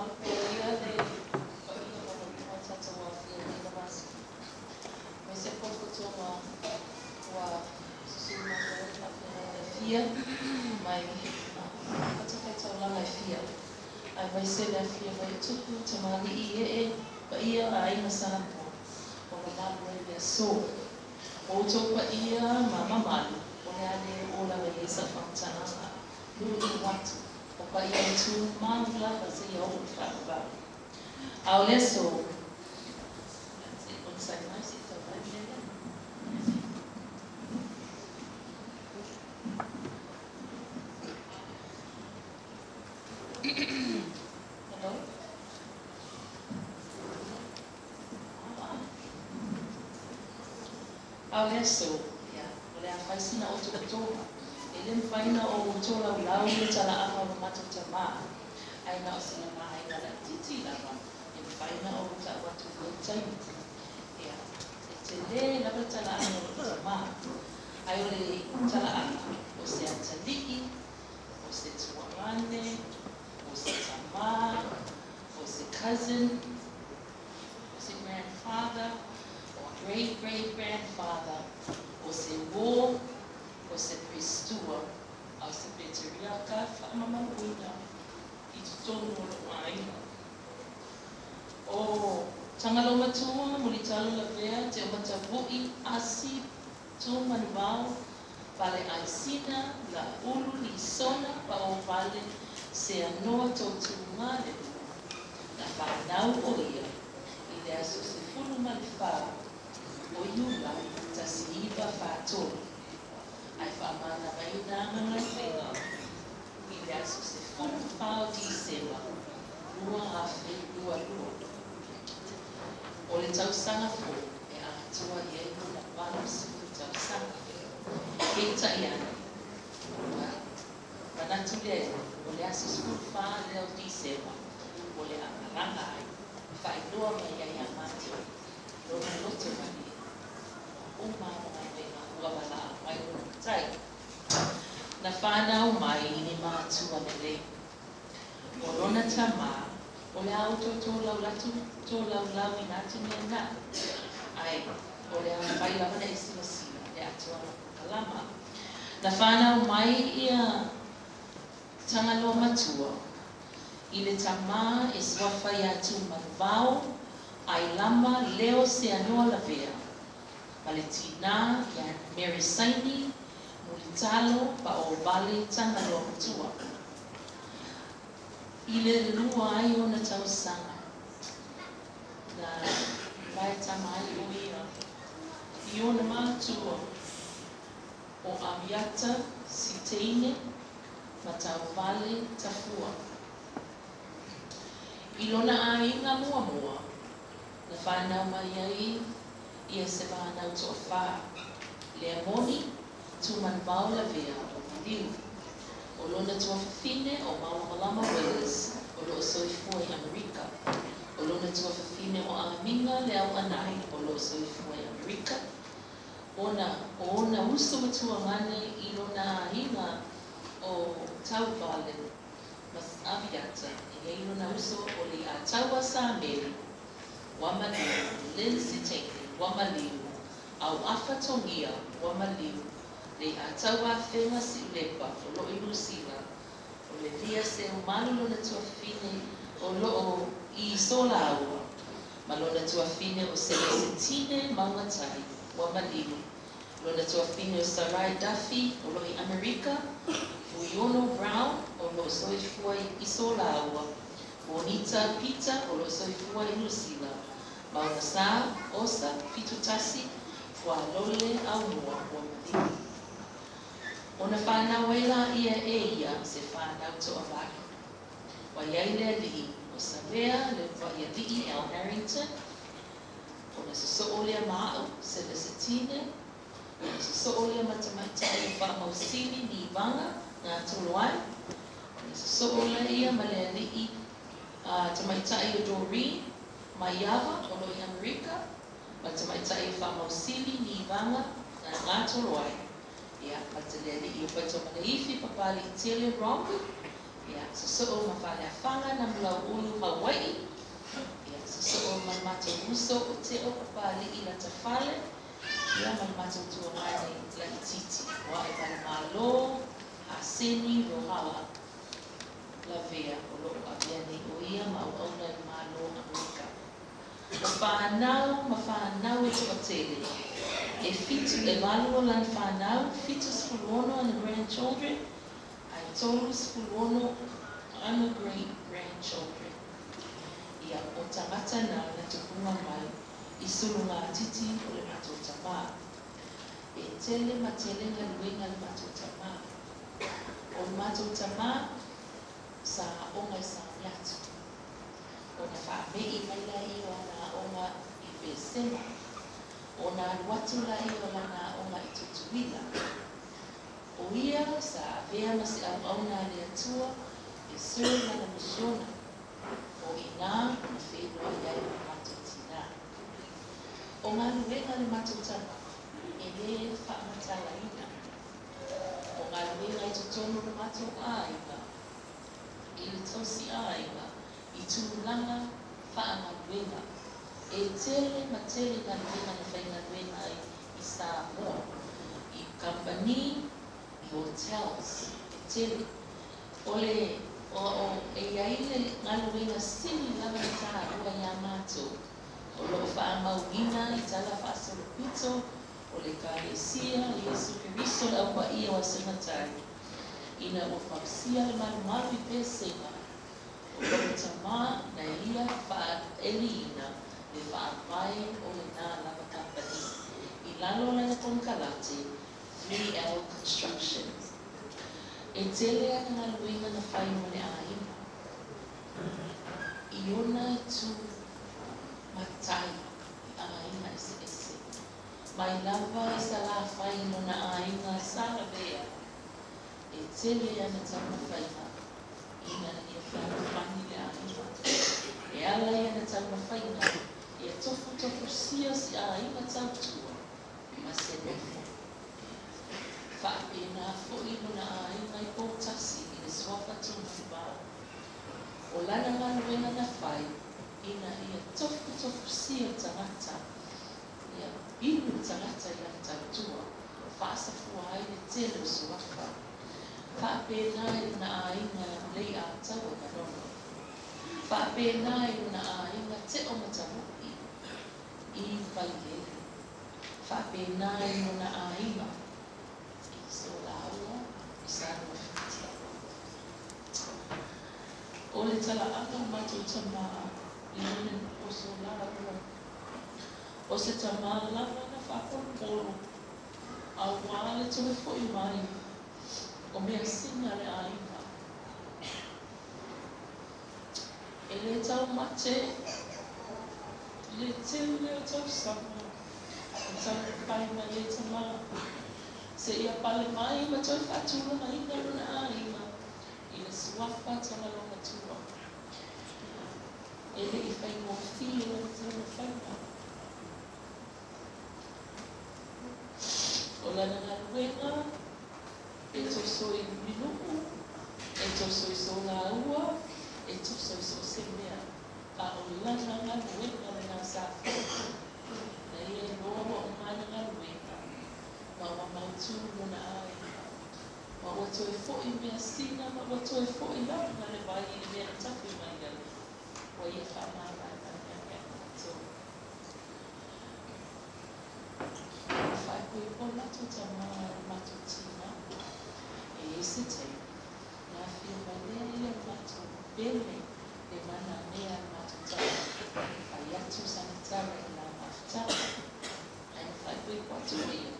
Malupeaia le paia maualuga o tatou aofia i lenei lava aso, aemaise o potopotoga ua susulu matou ai faafeagaiga e fia mai fatafaitaulaga e fia, aemaise le afifio mai o tupu, tamalii, ee, paia o aiga Samoa ua mamalu ai le aso. O outou paia ma mamalu o le a le oo lava i ai sau faamatalaga, nuunuu atu, o paia e tumau lava seia oo i le faavavau. A o le aso, se i onosai mai se i tau mai le mea lea. Hello? A o le aso, ia, o le a fai sina otootoga. E le mafai ona ou tolaulau le talaaga o lo matou tamā, ae na o sina vaega laitiiti lava e mafai ona ou tau atu i lenei taimi. Ia, e tele lava le talaaga o lou tamā, ae o le talaaga, o se atalii, o se tuagane, o se tamā, o se cousin, o se grandfather, o great great grandfather, o se uō, o se prestua, a o se peteriaka faamamaluina i totonu o lou aiga. O Tagaloamatua Mulitalo Lavea Teomatavui Asi Tumanuvao Paleaisina Laulu Lisona Paovale Seanoa Totuga le lua, na fanau o ia i le aso 14 o Iulai 1943, ae faamanavaina ana galuega i le aso 14 o Tesema 2022. O le tausaga fou e atoa i ai lona 80 tausaga. Peitai ane, ua manatu le o le aso 14 lea o Tesema o le a malaga ai, faailoa mai ai ia matou lona loto malie, ua uma ana galuega ua valaau mai lona Matai. Na fanau mai i ni matua lelei. O lona tamā, o le a outou tolaulauina atu mea na, ae o le a mafai lava ona e silasila i le atoaga o polokalama. Na fanau mai ia Tagaloamatua i le tamā e suafa ia Tumanuvao Ailama Leo Seanoa Lavea ma le tinā ia Mary Saini Mulitalo Paovale Tagaloamatua. I le 2 ai ona tausaga, na vaetama ai o ia i ona matua o Aviata Siteine ma Tauvale Tafua. I lona aiga muamua, na fanau mai ai ia se fanau toafa, lea moni Tumanuvao Lavea ua maliu. O lona tuafafine o Malamalama Willis o loo soifua i Amerika. O lona tuafafine o Amiga le Auanai o loo soifua i Amerika. Ona o ona uso ma tuagane i lona aiga o Tauvale ma Aviata, e i ai lona uso o Leiataua Sameli ua maliu, Lynn Siteine ua maliu, Auafa Togia ua maliu, Leiataua Afega Siulepa o loo i Lusila, o Levia Seumalu lona tuafafine o loo i Solaua, ma lona tuafafine o Selesetine Maugatai ua maliu, lona tuafafine o Sarai Duffy o loo i Amerika, Fuiono Brown o loo soifua i Solaua, Bonita Peter o loo soifua i Lusila, Maugasa Osa 71 Fualole Aumua ua maliu. Ona fanau ai laia e ia se fanau toavalu. Ua i ai le alii o Savea le uluai alii Al Harrington, ona sosoo lea ma au Selesetine, ona sosoo lea ma tamaitai o Faamausili Nivaga gatolo ai, ona sosoo lea ma le alii tamaitai o Doreen Maiava o loo i Amerika, ma tamaitai o Faamausili Nivaga gatolo ai. Ia, ma le alii o Paitomaleifi Papaliitele Robbie, ia, sosoo ma Faleafaga Namulauulu Hauata. Teo Papali'i Latafale, ia ma le matou tuagane laitiiti ua ae valemalo Aseni Rohala Lavea o lo o avea nei o ia ma auauna i le Malo o Amerika. O fanau ma fanau e toatele, e fitu e valu o lana fanau, 76 ona grandchildren, ae 36 ana great grandchildren. Ia, o tagata na na tupuga mai i sulugatiti o le matou tamā. E tele ma tele galuega a le matou tamā. O le matou tamā sa aoga i Sauniatu. Ona faame'i mai lea o ana aoga i Pesega. Ona alu atu lea o lana aoga i Tutuila. O ia sa avea ma se auauna a le Atua e serve lana misiona. O i ina na feiloai ai ma le matou tinā. O galuega a le matou tama e lē faamatalaina. O galuega i totonu o le matou aiga, i le tausiaiga, i tulaga faagaluega. E tele ma tele galuega na faigaluega ai i Samoa, i kamupani, i hotels, e tele. O le o o e i ai le galuega sili lava ona taua iā matou, o lo o faamauina i tala faasolopito o le Ekalesia a Iesu Keriso o le Au Paia o Aso e Gata ai, ina ua fausia le malumalu i Pesega, o lou tamā na ia faaeliina le faavae o lenā lava kamupani i lalo o lana konekarate 3L Construction. E tele ana galuega na fai mo le aiga i ona itu matai i aiga eseese. Mai lava i Salafai i lona aiga sa lavea, e tele ana taumafaiga ina ia fealofani le aiga. E ala i ana taumafaiga ia tofutofusia si aiga tautua ma se nofo. Faapena foi lona aiga i Poutasi i le suafa Tumanuvao. O lana galuega na fai ina ia tofutofusia tagata, ia inu le tagata i lana tautua, faasafua ai le tele o suafa. Faapena i lona aiga Leiataua i Manono. Faapena i lona aiga Teomatamu'i i Vailele. Faapena i lona aiga i Solaua i Saluafiti. O le talaaga o matou tamā i lona nuu o Solaua, o se tamā lava na faapolopolo auā le toe fo'i mai o measina a le aiga. E lē taumate le tele o tausaga na taumafai mai ai tamā seia pale mai ma toe faatulagaina lona aiga i le suafa Tagaloamatua. E le i faigofie lana taumafaiga. O lana galuega e toso i Mulinuu, e toso i Solaua, e toso i so o se mea, a o lana galuega lenā sa fai. Na ia iloa ua uma ana galuega, ma ua mautū lona aiga, ma ua toe foʻi measina ma ua toe foʻi lava le vai i le mea na tafe mai ai, ua ia faamavaevae ia matou. Na faaipoipo le matou tamā i le matou tinā. E i ai se taimi, na afio mai lea ia o le matou pele le manamea a le matou tamā, fai atu sana tala i le la mafutaga. Ae na faaipoipo atu o ia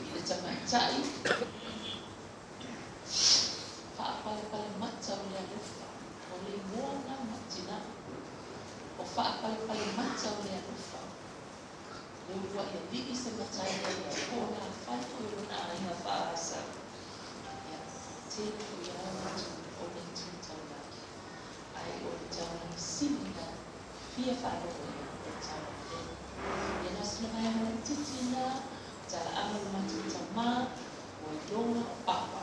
i le tamaitai faapalepale mata o le alofa, o le igoa lena o le matou tinā, o faapalepale mata o le alofa. Le uluai alii se matai ia ia po o lafai foi o lona aiga faa-Asau. Ia, tele foi lava o le tu taulagi, ae o le taulaga sili na fia faalogo i ai o le taulaga lele. Ia na o sina vaega laitiiti lena, talaaga o le matou tamā, ua iloga o papa.